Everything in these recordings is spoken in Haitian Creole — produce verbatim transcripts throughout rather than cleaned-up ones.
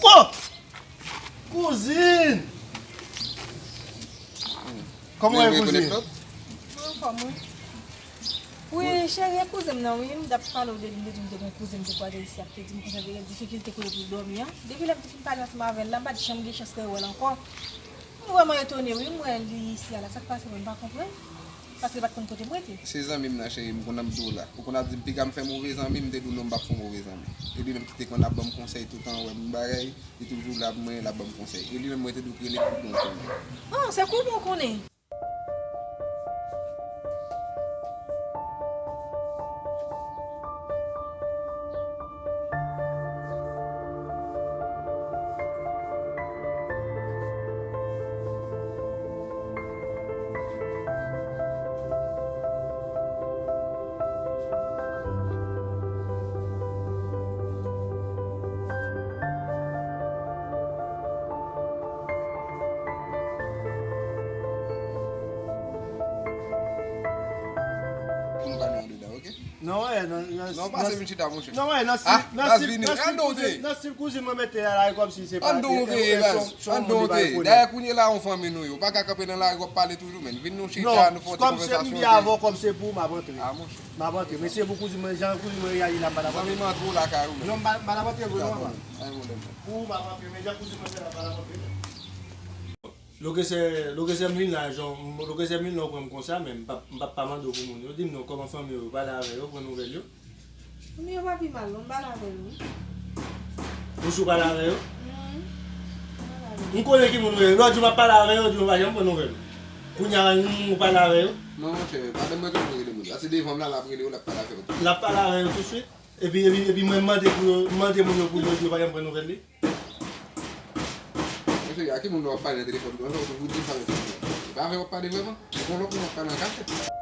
Oh! Kouzin! Kòman w ye, kouzin? Mwen anfòm, wi. Wi, cheri, e kouzen m nan, wi. M t ap pale w de li, m te di w m te gen yon kouzen m te kwaze isi a, te di m konsa te gen difikilte kote pou l dòmi an. Depi lè m te fin pale ansanm avè l la, m pa t janm gen chans rewè l ankò. M vrèman etone, wi, m wè li isi a la. Sa k pase, mwen, m pa konprann. Paske l pa t konn kote m rete. Se zanmi m nan, cheri, m konn ap di w la. Ou konn ap di m, piga m fè move zanmi, m te di w non, m p ap fè w move zanmi. E li menm ki te konn ap ban m konsèy toutan, wè m bagay, li toujou la pou mwen, l ap ban m konsèy. E li menm, mwen te di w k rele Koubon konnen. Ah, se Koubon konnen. Pou nou pa nan andedan, oke? Non, wè, nan, nan, non, pase vin chita, monchè. Non, wè, nan stil, nan stil, nan stil kouzin, nan stil kouzin mwen mete a la, e kòmsi se pa, e, e, e, se yon, se yon moun li pa rekonèt. Dayè, kounye la, yon fanmi nou ye. Ou pa ka kanpe nan lari, w ap pale toujou, men. Vin nou chita, nou fè yon ti konvèsasyon. Non, kòm se m di avè w, kòm se pou w, m ap antre. Ah, monchè. M ap antre. Men se pou kouzin mwen, jan kouzin mwen reyaji la, m pa t ap antre. Zanmi m antre w lakay ou, men. Non, m pa, m pa t ap antre vre, non. Ay, pwoblèm. Pou w, m ap antre, men jan kouzin mwen fè la, m pa t ap antre, non. Lokesè, lokesè m vin la, jan, lokesè m vin la, ou pran m konsa, men m p ap, m p ap pa mande w pou moun yo. Di m non, kòman fanmi yo, pale avè yo, pran nouvèl yo. Fanmi yo pa pi mal, non, m pale avè yo, wi. Ou sou pale avè yo? Mm. M pale avè yo. M konnen ki moun ou ye. Lòt jou m ap pale avè yo, di yo pa janm pran nouvèl. Kounye a, ou pale avè yo? Non, monchè, madanm mwen toujou rele moun yo. Se devan m la, l ap rele yo, l ap pale avè yo. L ap pale avè yo tousuit? Epi, epi, epi mwen mande pou yo, mande moun yo pou yo di yo pa janm pran nouvèl li? Mesye, a ki moun w ap pale nan telefòn? Ou toujou di m pale nan telefòn. E pa avè w w ap pale vrèman? Ou gon lòt moun w ap pale an kachèt?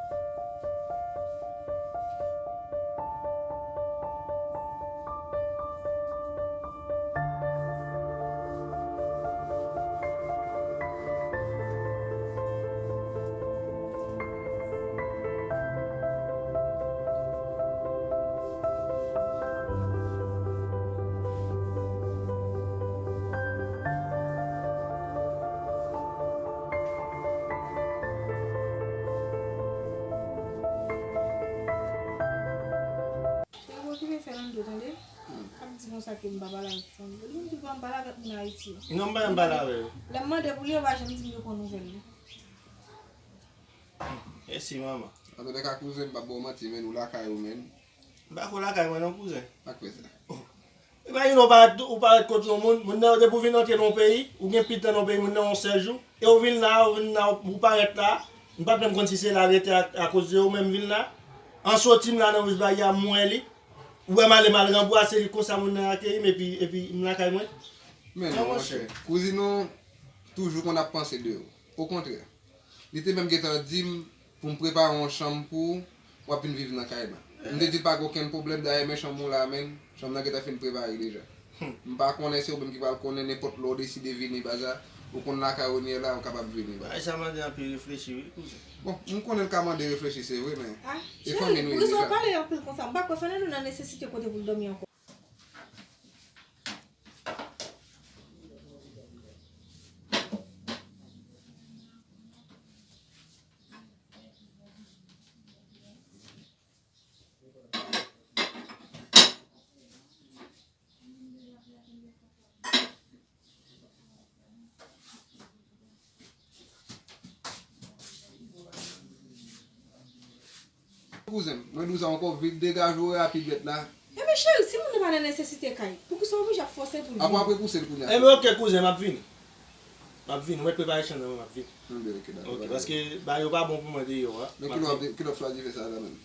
Cheri, okipe fè nan do, tande? Ap di konsa ke m pa pale avèk fanmi yo. Li menm tou pa m pale avèk moun Ayiti yo. Non, m pa janm pale avè yo. Lè m mande pou li, yo pa janm di m yo pran nouvèl li. Mèsi, manman. Antoulèka, kouzen, m p ap ba w manti, men, ou lakay ou, men. M pa ko lakay mwen non, kouzen. Sa k fè sa? Oh. Imajine w parèt, ou parèt kot yon moun, moun nan depi w vin antre nan yon peyi, ou gen pit nan yon peyi, moun nan yon sèl jou, e w vin la, ou vin la, ou parèt la, m pa t menm konn si se la rete a, akoz de ou menm vin la. An soti m la nan Rouge Bahia, m wè li. Ou wè m ale m al ranbwase li konsa moun nan akeyi m epi, epi m lakay mwen. Men non, monchè, kouzin ou toujou konn ap panse de ou. Okontrè, li te menm gentan di m pou m prepare yon chanm pou ou, w ap vin viv nan kay la. M te di l pa gen okenn pwoblèm, dayè men chanm ou la, men chanm nan gentan fin prepare deja. M pa konnen se ou menm ki pral konnen, nenpòt lè w deside vini, baza, ou konn lakay ou ye la, ou kapab vini, baza. Bagay sa mande anpil reflechi, wi, kouzen. Bon, m konnen l ka mande reflechi, se vre, men e fanmi nou ye deja. Ah, cheri, poukisa w pale anpil konsa? M pa kwè fanmi nou nan nesesite kote pou l dòmi ankò. Kouzen m, mwen di w sa ankò, vide degaje w rapid nèt la. Ebyen cheri, si moun nan pa nan nesesite kay, poukisa w oblije ap fòse pou l vini? Apre, apre pouse l kounye a. Ebyen oke kouzen, m ap vini. M ap vini, ou mèt prepare chanm nan, m ap vini. Enben oke, dakò. Oke, paske bagay yo pa bon pou mwen deyò a. Men kilè w ap, kilè w ap chwazi fè sa la menm?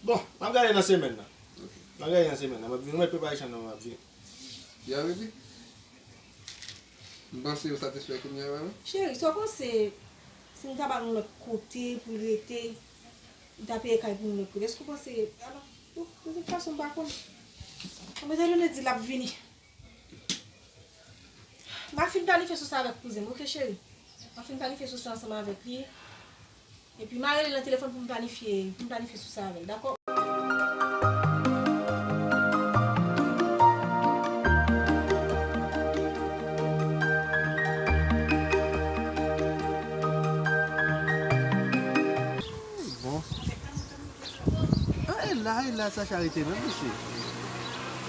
Bon, m ap gade nan semèn nan. Oke. M ap gade nan semèn nan, m ap vini, ou mèt prepare chanm nan, m ap vini. Ya, baby. M panse yo satisfè kounye a, wi. Cheri, sa w panse si m ta ba l yon lòt kote pou l rete, li ta peye kay pou yon lòt kote? Èske w panse, alò, bon, de tout fason, m pa konn. Bon, etandone di l ap vini. M ap fin planifye sou sa avèk kouzen m, oke, cheri? M ap fin planifye sou sa ansanm avèk li. Epi m a rele l nan telefòn pou m planifye, pou m planifye sou sa avè l, dakò? E la, e la Sacha rete menm, mesye.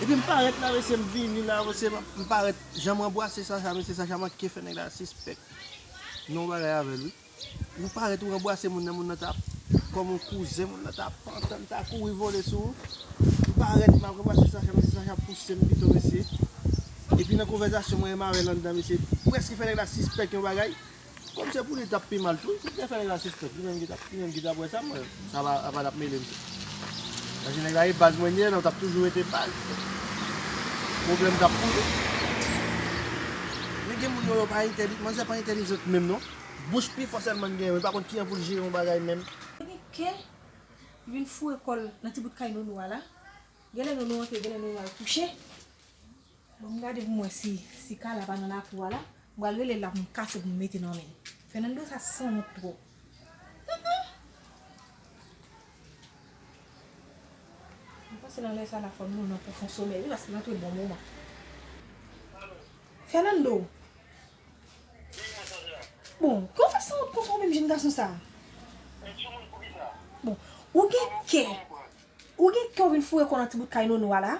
Epi m parèt la, mesye, m vini la, mesye, m parèt, jan m anbrase Sacha, mesye, Sacha manke fè nèg la sispèk. Non, bagay avè l, wi. Ou parèt, ou anbrase moun nan, moun nan ta kòm yon kouzen, moun nan ta pantan, ta kouri vole sou ou. M parèt, m ap anbrase Sacha, mesye, Sacha pouse m pito, mesye. Epi nan konvèsasyon mwen menm avè l anndan, mesye, prèske fè nèg la sispèk yon bagay. Kòm se pou li, t ap pi mal tou. Li te fè nèg la sispèk. Li menm ki t ap, li menm ki t ap wè sa, mwen. Sa pa, pa t ap mele m. Paske nèg la e baz mwen li ye, non, t ap toujou rete baz. Pwoblèm t ap pou li. Men gen moun yo, yo pa entèli-, manzè pa entèlijant menm, non. Bouch pi fò sèlman l genyen, men li pa konn kijan pou l jere yon bagay menm. Li gen kè vin foure kò l nan ti bout kay Nono a la. Genlè Nono antre, genlè Nono al kouche. Bon, m gade pou m wè si, si Carla pa nan lakou a la. M pral rele l la pou m kase pou m mete nan men l. Fernando sa sanwont twòp. Humm. M panse nan lè sa la fò nou nan pwofon somèy wi, paske l antre bon moman. Fernando. Bon, kon fè sanwont konsa ou menm jèn gason sa? Bon, ou gen kè. Ou gen kè w vin foure kò w nan ti bout kay Nono a la?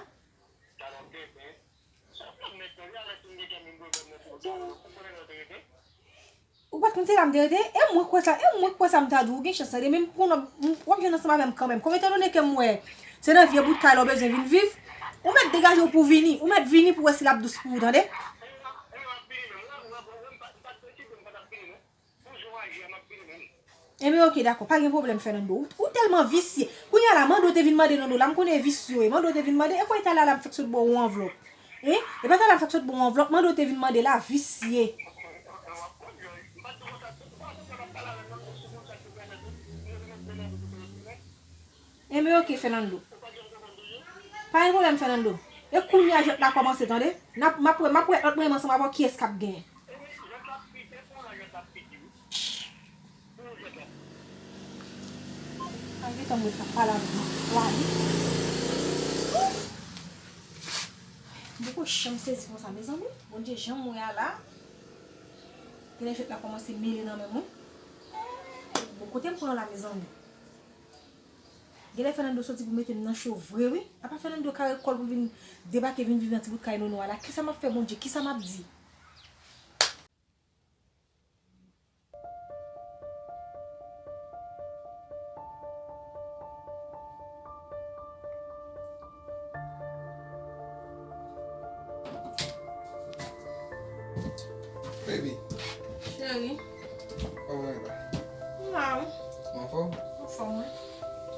Ou pa t konn se la m te rete? E mwen kwè sa, e mwen kwè sa m ta di w, ou gen chans tande, men m konnen w ap jwenn ansanm avè m kanmenm. Kòm etandone ke m wè se nan vye bout kay la w bezwen vin viv, ou mèt degaje w pou w vini, ou mèt vini pou w wè si l ap dous pou ou, tande? Enben, oke, dakò, pa gen pwoblèm, Fernando. Ou, ou tèlman visye. Kounye a la, Mando te vin mande Nono la, m konnen e visye w ye. Mando te vin mande, e kòb Itali a la m fèk sot ba w yon anvlòp. Hein? E pa Itali a la m fèk sot ba w yon anvlòp, Mando te vin mande la, visye. Enben, oke, Fernando. Pa gen pwoblèm, Fernando. E kounye a jwèt la kòmanse, tande? N ap, m ap wè, m ap wè ant mwen menm ansanm avè w kiyès k ap genyen. Al gentan mwen t ap pale avèk mwen. Wali. M poko janm sezi konsa, mezanmi. Bondye, jan m wè a la. Genlè jwèt la kòmanse mele nan men mwen. Bon, kote m pran la, mezanmi? Genlè Fernando soti pou mete m nan cho vre, wi. Apa Fernando kare kò l pou l vin debake, vin viv nan ti bout kay Nono a la? Kisa m ap fè, Bondye? Kisa m ap di? Baby. Cheri. Kòman w ye la? M la wi. Ou anfòm? Anfòm, wi.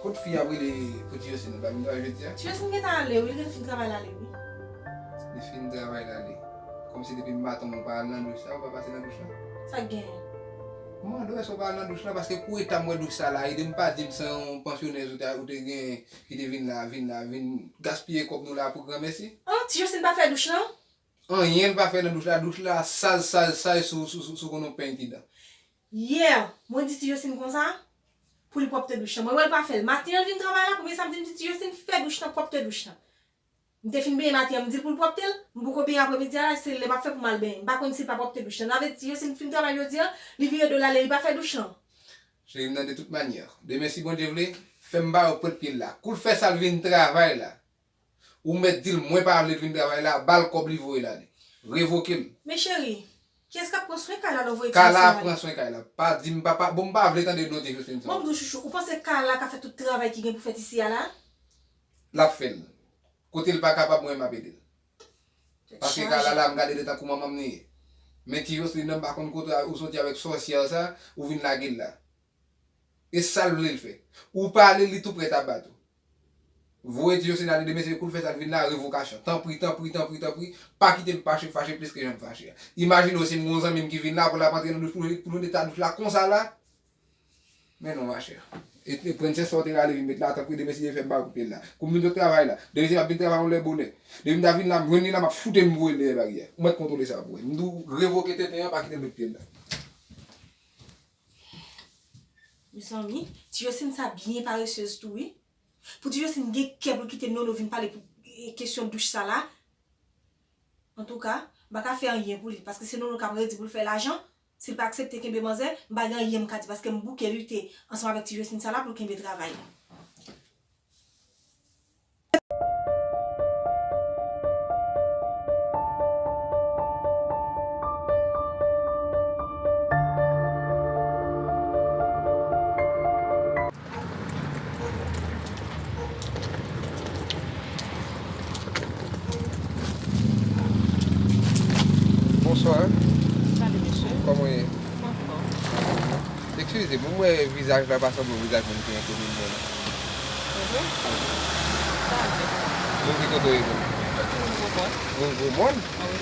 Kot fi a ap rele pou Ti Josine? Li pa vin travay jodi a? Ti Josine gentan ale wi, li gentan fin travay l ale wi. Li fin travay l ale. Kòmsi depi maten w pa al nan douch la, ou pa pase nan douch la? Sa k genyen? M mande w èske w pa al nan douch la, paske pou eta m wè douch sa la, ede m pa di m se yon pansyonèz ou te, ou te gen ki te vin la, vin la, vin gaspiye kòb nou la pou granmèsi. An, Ti Josine pa fè douch lan? Anyen l pa fè nan douch la, douch la sal, sal, sal, sou, sou, sou, sou konn yon peny ki dan. Yè, mwen di Ti Josine konsa, pou li pwòpte douch lan. Mwen wè l pa fè l. Maten an l vin travay la, premye sa m di m di Ti Josine fè douch lan, pwòpte douch lan. M te fin benyen maten an, m di l pou l pwòpte l, m poko benyen apremidi a la, se lè m ap fè pou m al benyen. M pa konn si l pa pwòpte douch lan. Sa vle di Ti Josine fin travay jodi a, li vire do l ale, li pa fè douch lan. Cheri, m nan de tout manyè. Demen si Bondye vle, fè m ba yo pwent pye l la. Kou l fè sa l vin travay la. Ou mèt di l mwen pa vle l vin travay la, ba l kòb li voye l ale. Revoke l. Men cheri, kiyès k ap pran swen kay la lè w voye Ti Josine ale? Kay la ap pran swen kay la. Pa di m papa, bon m pa vle tande non Ti Josine sa. Bon m di w chouchou, ou panse kay la ka fè tout travay ki gen pou fèt isi a la? L ap fè l. Kote l pa kapab mwen m ap ede l. Paske kay la la m gade l tankou manman m li ye. Men Ti Josine nan m pa konn kote ou soti avèk sòsyè sa, ou vin lage l la. E sa l vle l fè. Ou pale, li tou prèt ap bat ou. Voye Ti Josine ale demen, se kou l fè sa l vin la, revokasyon. Tanpri, tanpri, tanpri, tanpri, pa kite m fache, fache plis ke jan m fache a. Imajine w si m gen yon zanmi m ki vin la, pou l ap antre nan douch, pou l, pou l eta douch la konsa la. Men non, machè. E, e Princess sa w te rale vin met la, tanpri demen si Dye fè m ba w kout pye l la. Kou m vin sot travay la. Demen si m ap vin travay yon lè bonè. Depi m ta vin la, m jwenn li la, m ap fout m voye l dèyè baryè. Ou mèt kontwole sa pou mwen. M di w revoke tenten an, pa kite l met pye l la. Mezanmi, Ti Josine sa byen paresez tou wi. Pou Ti Josine gen kè pou l kite Nono vin pale pou, e, kesyon douch sa la. Antouka, m pa ka fè anyen pou li, paske se Nono k ap redi pou l fè lajan. Si l pa aksepte kenbe manzè, m pa gen anyen m ka di, paske m bouke lite ansanm avèk Ti Josine sa la pou l kenbe travay li. Salut, monsieur. Kòman w ye? Anfòm. Eskize m, m wè vizaj la pa sanble yon vizaj moun ki enkoni m menm. Mwen vre? Sa vle. Moun ki kote w ye menm? Mwen se moun Gwo Mòn. Moun Gwo Mòn? Ah wi.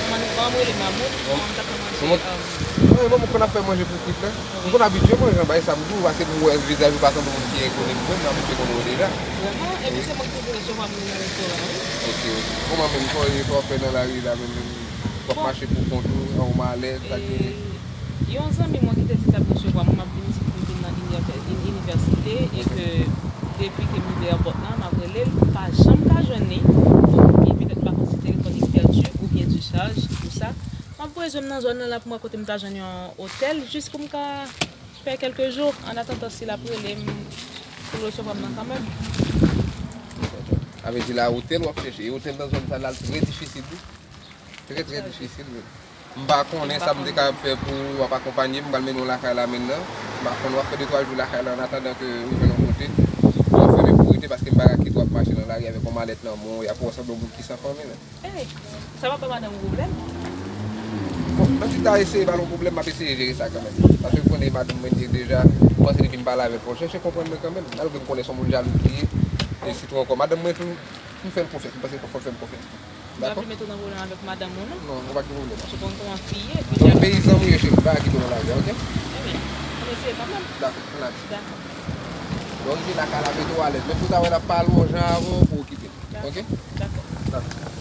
Mwen, mwen, mwen rele Mamoun. Mwen, mwen ta fè manje, Mamoun, um, wi, mwen, mwen konn ap fè manje pou kwit la. Mwen konn abitye manje anba e sa m di w, paske m wè vizaj ou pa sanble moun ki enkoni m menm, m abitye konnen w deja. Vrèman? Epi se mwen ki te resevwa moun nan restoran an, wi. Ok, ok. Kòman menm, sa w ye, sa w ap fè nan lari la menm, menm? W ap mache pou kont ou, an yon malèt, sa k genyen? Yon zanmi mwen ki te di l t ap resevwa mwen, m ap vin isit pou m vin nan inivè-, inivèsite, e ke depi ke m rive èpòt la, m ap rele l, m pa janm ka jwenn li. Bon, ebyen petèt m pa konn si telefòn li pèdi oubyen dichaj, tout sa. M ap voye zye m nan zòn nan la pou m wè kote m ta jwenn yon otèl, jis pou m ka fè kèlke jou, an atandan si l ap rele m pou l resevwa m nan kanmenm. Sa vle di la, otèl w ap chèche. E otèl nan zòn sa la, l trè difisil, wi. Trè, trè difisil, menm. M pa konnen sa m te kapab fè pou w ap akonpanye m, m pral mennen w lakay la menm nan. M pa konnen w ap fè de twa jou lakay la, an atandan ke ou jwenn yon kote. Bon, fè men pou rete, paske m pa ka kite w ap mache nan lari avèk yon malèt nan men w, y ap wè w sanble yon moun ki san fanmi, menm. Ey, sa p ap ba madanm ou pwoblèm? Bon, mwen di ta eseye ba l yon pwoblèm, m ap eseye jere sa kanmenm. Paske w konnen madanm mwen li ye deja, m panse depi m pale avè l, fò l chèche konprann mwen kanmenm. Malgre m konnen se yon moun jalou li ye, e sitou ankò, madanm mwen tou, m fè l konfyans, m panse fò l fè m konfyans tou. Dakò? M pa vle mete w nan pwoblèm avèk madanm ou, non? Non, nou pa gen pwoblèm. Paske w konn kòman fi ye, deja. Yon peyizan m ye, cheri, m pa kite w nan lari a, ok? Ebyen, ann eseye kanmenm. Dakò, ann ale. Dakò. Lè w rive lakay la, mete w alèz. Menm si w ta wè l ap pale yon jan avè w, pa okipe l. Ok? Dakò. Dakò.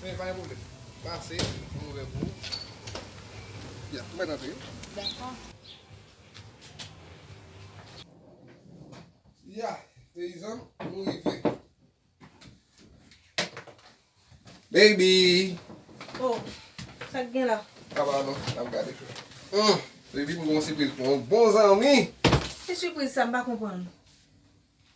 Men, pa gen pwoblèm. Pase, m ouvè pou ou. Ya, ou mèt antre. Dakò. Ya, peyizan, nou rive. Baby! Oh, sa k gen la? Papa, non, n ap gade. Hum, baby, m gen yon sipriz pou yon bon zanmi. Ki sipriz sa, m pa konprann.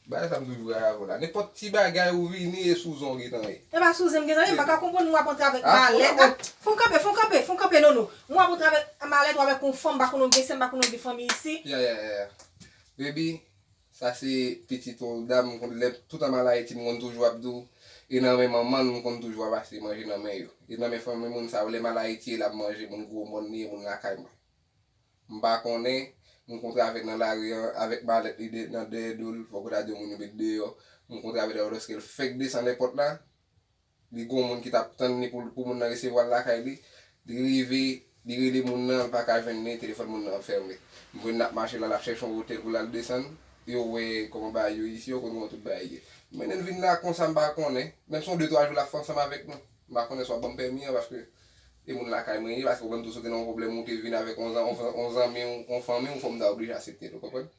Bagay sa m toujou rayi avè w la. Nenpòt ti bagay ou vini e sou zen w gentan ye. E pa sou zen m gentan ye, m pa ka konprann, mwen ap antre avèk malèt. Ah, fò m kanpe, fò m kanpe, fò m kanpe, non, non. Mwen ap antre avèk malèt ou avèk yon fanm, m pa konn ou gen sè, m pa konn ou gen fanmi isi. Ya, ya, ya, ya. Baby, sa se pitit yon dam, m konn lè tout an m al Ayiti, m konn toujou ap di w, e nan men manman l, m konn toujou ap achte manje nan men yo. E nan men fanmi moun sa yo, lè m al Ayiti, e l ap manje, moun Gwo Mòn li ye, moun lakay mwen. M pa konnen, m kontre avè l nan lari an, avèk malèt li de-, nan dèyè do l, fòk ou ta di yon moun yo met deyò. M kontre avè l lòske l fèk desann èpòt la. Li gen yon moun ki t ap tann li pou, pou moun nan resevwa l lakay li. Li rive, li rele moun nan, l pa ka jwenn li, telefòn moun nan ap fèmen. M wè l ap mache la, l ap chèche yon otèl pou l al desann. Yo wè kòman bagay yo isi, yo konn kòman tout bagay ye. M mennen l vin la konsa, m pa konnen. Menm si yon de twa jou l ap fè ansanm avèk nou. M pa konnen si w ap ban m pèmi an, paske e moun lakay mwen ye, paske ou menm tou sot nan yon pwoblèm, ou te vin avèk yon zan-, yon zan-, yon zanmi w, yon fanmi w, fò m ta oblije aksepte l, ou konprann?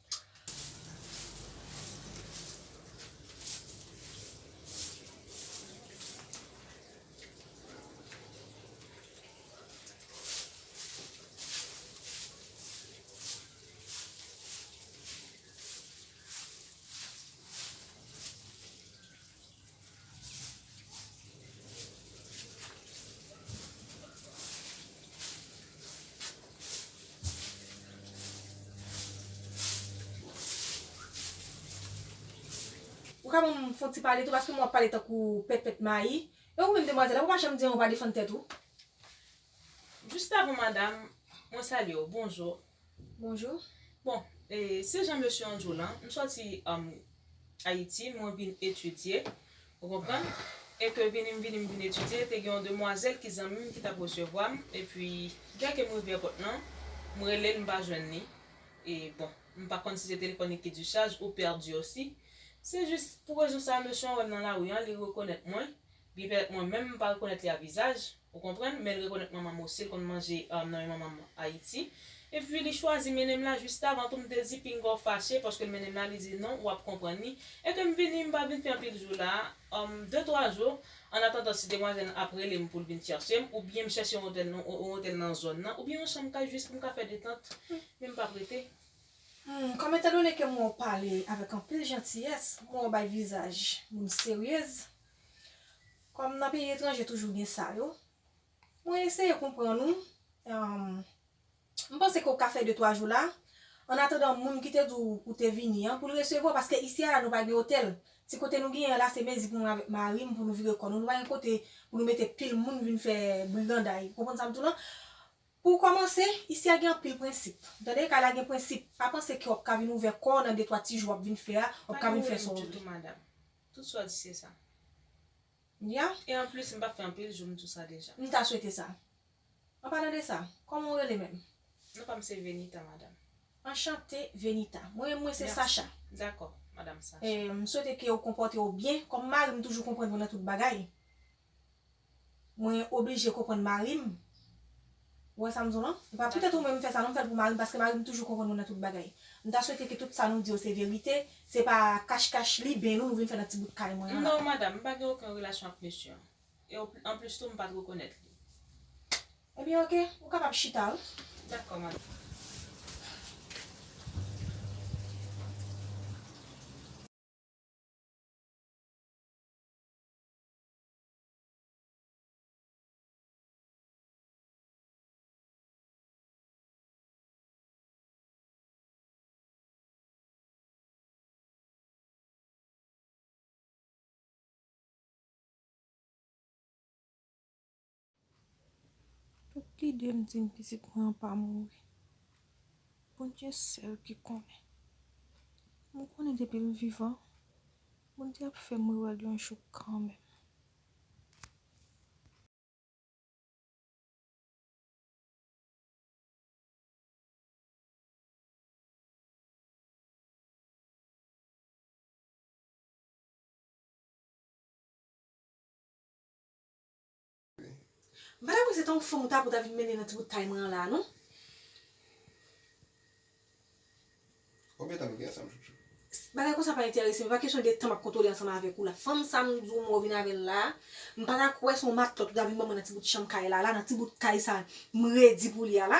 Ou ka ban m fè yon ti pale tou, paske mwen w ap pale tankou pèpèt mayi. E ou menm demwazèl la, ou pa janm di anyen, ou pa defann tèt ou. Jis avan, madanm, mwen salye w. Bonjou. Bonjou. Bon, e, se jan mesye an di w lan, m sòti, um, Ayiti, mwen vin etidye, ou konprann? E ke vini m, vini m vin etidye, te gen yon demwazèl ki zanmi m ki t ap resevwa m, epi, dèke m rive èpòt lan, m rele l, m pa jwenn li. E, bon, m pa konn si se telefòn li ki dichaj ou pèdi osi. Se jis pou rezon sa, mesye an wè m nan lari an, li rekonèt mwen. Byen petèt mwen menm m pa rekonèt li a vizaj, ou konprann, men l rekonèt manman m osi, l konn manje, um, nan men manman m Ayiti. Epi li chwazi mennen m la, jistavan tou m te di pinga w fache paske l mennen m la, li di non, w ap konprann li. E ke m vini, m pa vin fè anpil jou la, um, de twa jou, annatandan si demwazèl nan ap rele m pou l vin chèche m, oubyen m chèche yon otèl nan, yon otèl nan zòn nan, oubyen yon chanm kay jis pou m ka fè detant, men m p ap rete. Hmm, kòm etandone ke m wè w pale avèk anpil jantiyès, m wè w bay vizaj moun seryez, kòm nan peyi etranje toujou gen sa yo, mwen eseye konprann ou. Em, m panse ke w ka fè de twa jou la. Annatandan, moun ki te di w ou te vini an, pou l resevwa w, paske isi a la nou pa gen otèl. Ti kote nou genyen an la, se mezi pou mwen avèk mari m pou nou vire kò nou. Nou pa gen kote pou nou mete pil moun vin fè briganday. Ou konprann sa m di w lan? Pou kòmanse, isi a gen anpil prensip. Tande, kay la gen prensip. Pa panse ke w ap ka vin ouvè kò w nan de twa ti jou w ap vin fè a, w ap ka vin fè sa w vle. Pa gen pwoblèm ditou, madanm. Tout sa w di se sa. Ya? E anplis, m pa fè anpil jou m di w sa deja. M ta swete sa. An palan de sa, kòman w rele menm? Non pa m se Venita, madanm. Anchante, Venita. Mwen, mwen se Sacha. Dakò, madanm Sacha. E, m swete ke w konpòte w byen. Kòm mari m toujou konprann mwen nan tout bagay. Mwen oblije konprann mari m. Ou wè sa m di w lan? E pa poutèt ou menm m fè sa, non, m fè l pou mari m, paske mari m toujou konprann mwen nan tout bagay. M ta swete ke tout sa nou di yo se verite, se pa kach kach liben nou, nou vin fè nan ti bout kay mwen an la. Non, madanm, m pa gen okenn relasyon ak mesye an. E anplis tou, m pa t rekonèt li. Ebyen, oke, ou kapab chita, wi. Dakò, madanm. Tout lide m di m pitit mwen an pa mouri. Bondye sèl ki konnen. Mwen konnen depi m vivan, Bondye ap fè m rewè l yon jou kanmenm. M pa ta panse se ta yon fanm ou ta pou ta vin mennen nan ti bout kay mwen an la, non. Konbyen tan nou gen ansanm, chouchou? Bagay konsa pa enterese m. E pa kesyon de tan m ap kontwole ansanm avèk ou la. Fanm sa m di w mwen w vin avè l la, m pa ta kwè se yon matlòt ou ta vin ban mwen nan ti bout chanm kay la, la, nan ti bout kay sa m redi pou li a la.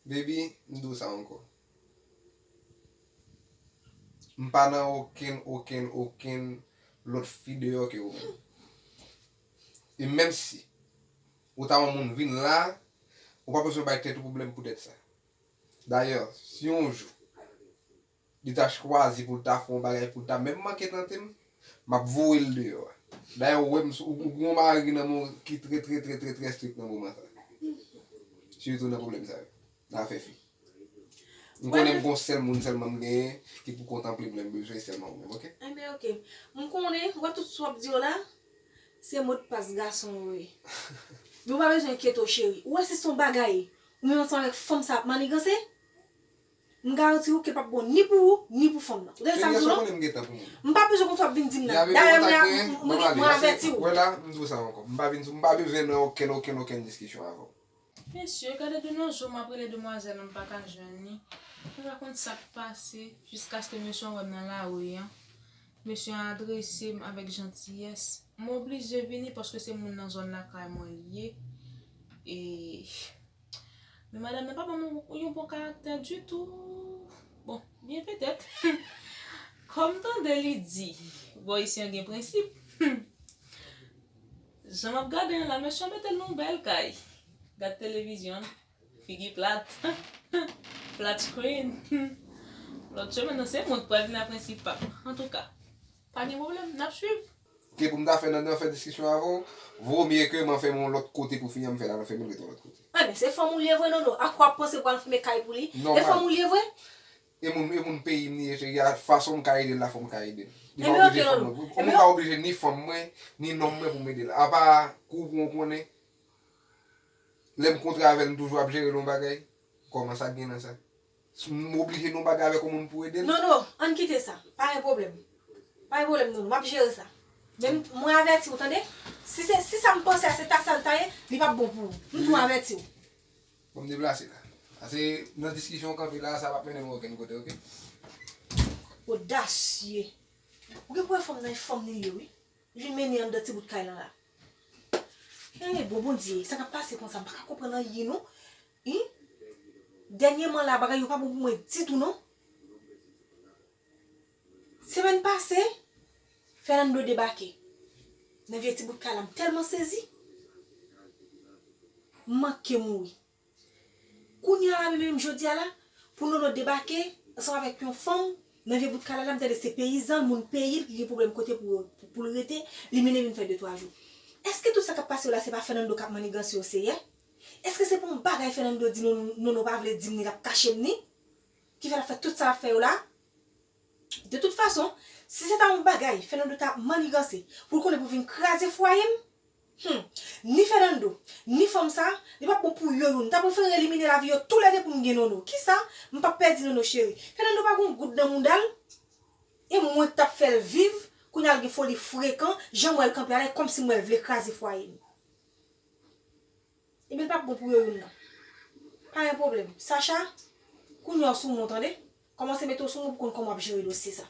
Baby, m di w sa ankò. M pa nan okenn, okenn, okenn lòt fi deyò ke ou menm. E menm si ou ta yon moun vin la, ou pa bezwen bay tèt ou pwoblèm poutèt sa. Dayè, si yon jou li ta chwazi pou l ta fè yon bagay, pou l ta menm manke tante m, m ap voye l deyò a. Dayè, ou wè m, ou, ou gen yon mari nan men w ki trè, trè, trè, trè, trè strik nan moman sa. Sitou nan pwoblèm sa yo. Nan afè fi. M konnen m gon sèl moun sèlman m genyen ki pou kontanple m lè m bezwen, sèlman ou menm, oke? Enben, oke. M konnen, ou wè tout sa w ap di yo la, se modpas gason yo ye. Men ou pa bezwen enkyete w, cheri. Ou wè si se yon bagay, ou menm ansanm avèk fanm sa ap maniganse, m garanti ou ke l p ap bon ni pou ou, ni pou fanm nan. Ou tande sa m di w lan? M pa bezwen konn sa w ap vin di m nan. Dayè, mwen, mwen, mwen avèti w. Wè la, m di w sa ankò. M pa vin, m pa bezwen nan okenn, okenn, okenn diskisyon avè w. Mesye, gade de nos jours, m ap rele demwazèl an, m pa ka jwenn li. Mwen pa konn sa k pase, jiskaske mesye an wè m nan lari an. Mesye an adrese m avèk jantiyès. M oblije vini paske se moun nan zòn lakay mwen li ye. E, men madanm nan pa ban m yon bon karaktè ditou. Bon, byen petèt. Kòm tande li di, bò isi an gen prensip. Jan m ap gade an la, mesye an mete l nan yon bèl kay. Gad televizyon, figi plat, flat screen. Lòt semèn nan, se mwen k pral vin a prensip pa m. Antouka, pa gen pwoblèm, n ap swiv. Ke pou m ta fè nan, nan fè diskisyon avè w, vo mye ke m anfèmen w lòt kote pou fini an, m fè l al anfèmen l ret yon lòt kote. Enben, se fanm ou l ye vre, Nono. A kwa w ap panse pou al anfèmen kay pou li? E fanm ou l ye vre? E moun, e moun peyi m li ye, cheri, a fason m ka ede l la, fò m ka ede l. Li pa oblije fanm mwen. Yon moun pa oblije ni fanm mwen, ni nonm mwen pou m ede l. Apa kou pou w konnen, lè m kontre avè l, m toujou ap jere l yon bagay. Kòman sa k gen nan sa? M oblije nan yon bagay avèk yon moun pou ede l? Non, non, ann kite sa. Pa gen pwoblèm. Pa gen pwoblèm, non, non. M ap jere sa. Men mwen avèti w, tande? Si se, si sa m panse a se ta sa l ta ye, li p ap bon pou ou. M tou avèti w. Bon, m deplase la. Pase nan diskisyon w kanpe la, sa p ap mennen nou okenn kote, oke? Odasye. Ou gen pou wè fanm nan e fanm li ye, wi. Li vin mennen anndan ti bout kay lan la. Hey, bon Bondye, sa k ap pase konsa? M pa ka konprann anyen, non. Hi? Dènyèman la, bagay yo pa bon pou mwen ditou, non. Semèn pase, Fernando debake nan vye ti bout kay la. M tèlman sezi. M manke mouri. Kounye a la, menm jodi a la, pou Nono debake ansanm avèk yon fanm nan vye bout kay la, m tande se peyizan, moun peyi l ki gen pwoblèm kote pou, pou, pou l rete, li mennen vin fè de twa jou. Èske tout sa k ap pase yo la, se pa Fernando k ap manniganse yo, se yè? Èske se pa yon bagay Fernando di Nono, Nono pa vle di m ni, l ap kache m ni? Ki fè l ap fè tout sa l ap fè yo la? De tout fason, si se ta yon bagay Fernando ta manniganse pou l konnen pou vin kraze fwaye m, hmm, ni Fernando, ni fanm sa, li p ap bon pou yo youn. M ta prefere elimine lavi yo toulède pou m gen Nono. Kisa? M p ap pèdi Nono cheri. Fernando pa gen yon goud nan mouda l. E mwen k t ap fè l viv, kounye a l gen foli frekan, jan m wè l kanpe a la, e kòmsi m wè l vle kraze fwaye m. Ebyen, l p ap bon pou yo youn nan. Pa gen pwoblèm. Sacha, kounye a w sou mwen, w tande? Kòmanse mete w sou mwen pou konn kòman w ap jere dosye sa.